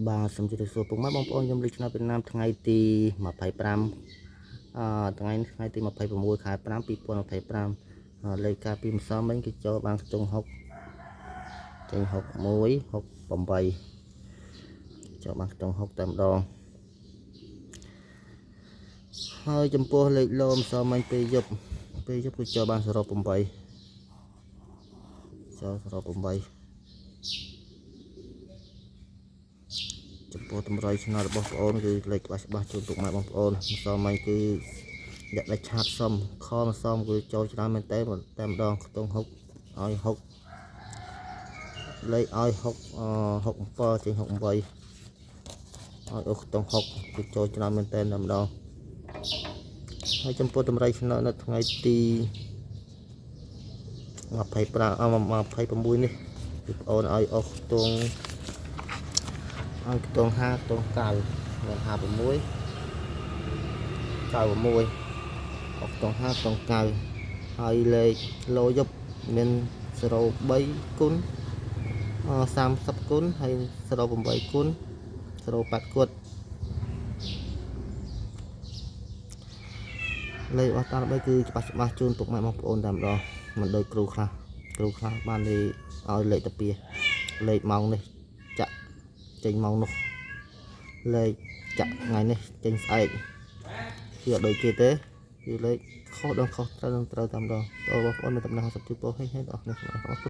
បាទសូមជម្រាបសួរពុកម៉ែបងប្អូនខ្ញុំលីឆ្នាំវៀតណាមថ្ងៃទី25អឺថ្ងៃនេះថ្ងៃទី26ខែ5 2025លេខការពីម្សិលមិញគឺចូលបានខ្ទង់6ចេញ61 68ចូលបានខ្ទង់6តែម្ដងហើយចំពោះលេខលោម្សិលមិញពេលយប់ពេលយប់គឺចូលបានសរុប8ចូលសរុប8ចំពោះតម្រុយឆ្នោតរបស់បងប្អូនគឺលេខច្បាស់ច្បាស់ជូនពុកម៉ែបងប្អូនម្សិលមិញគឺអ្នកដែលឆាតសុំខមសំគឺចូលច្រើនមែនតើតែម្ដងខ្ទង់6ឲ្យ6លេខឲ្យ6 67ចេញ68ឲ្យអូខ្ទង់6គឺចូលច្រើនមែនតើតែម្ដងហើយចំពោះតម្រុយឆ្នោតនៅថ្ងៃទី25អ26នេះគឺបងប្អូនឲ្យអស់ខ្ទង់ឲ្យខ្ទង់5ខ្ទង់9មាន56 96អស់ខ្ទង់5ខ្ទង់9ហើយលេខលោយប់មាន03គុណ30គុណហើយ08គុណ08គុណលេខរបស់តាល្បីគឺច្បាស់ច្បាស់ជូនពុកម៉ែបងប្អូនតែម្ដងមិនដូចគ្រូខ្លះគ្រូខ្លះបានលេឲ្យលេខតាពីលេខម៉ោងនេះចាក់ចេញម៉ោងនោះលេខចាក់ថ្ងៃនេះចេញស្អែកគឺអត់ដូចគេទេគឺលេខខុសដល់ខុសត្រូវនឹងត្រូវតែម្ដងបងប្អូនមានតំណែង50ជូនពរហេងហេងដល់អ្នកអរគុណ។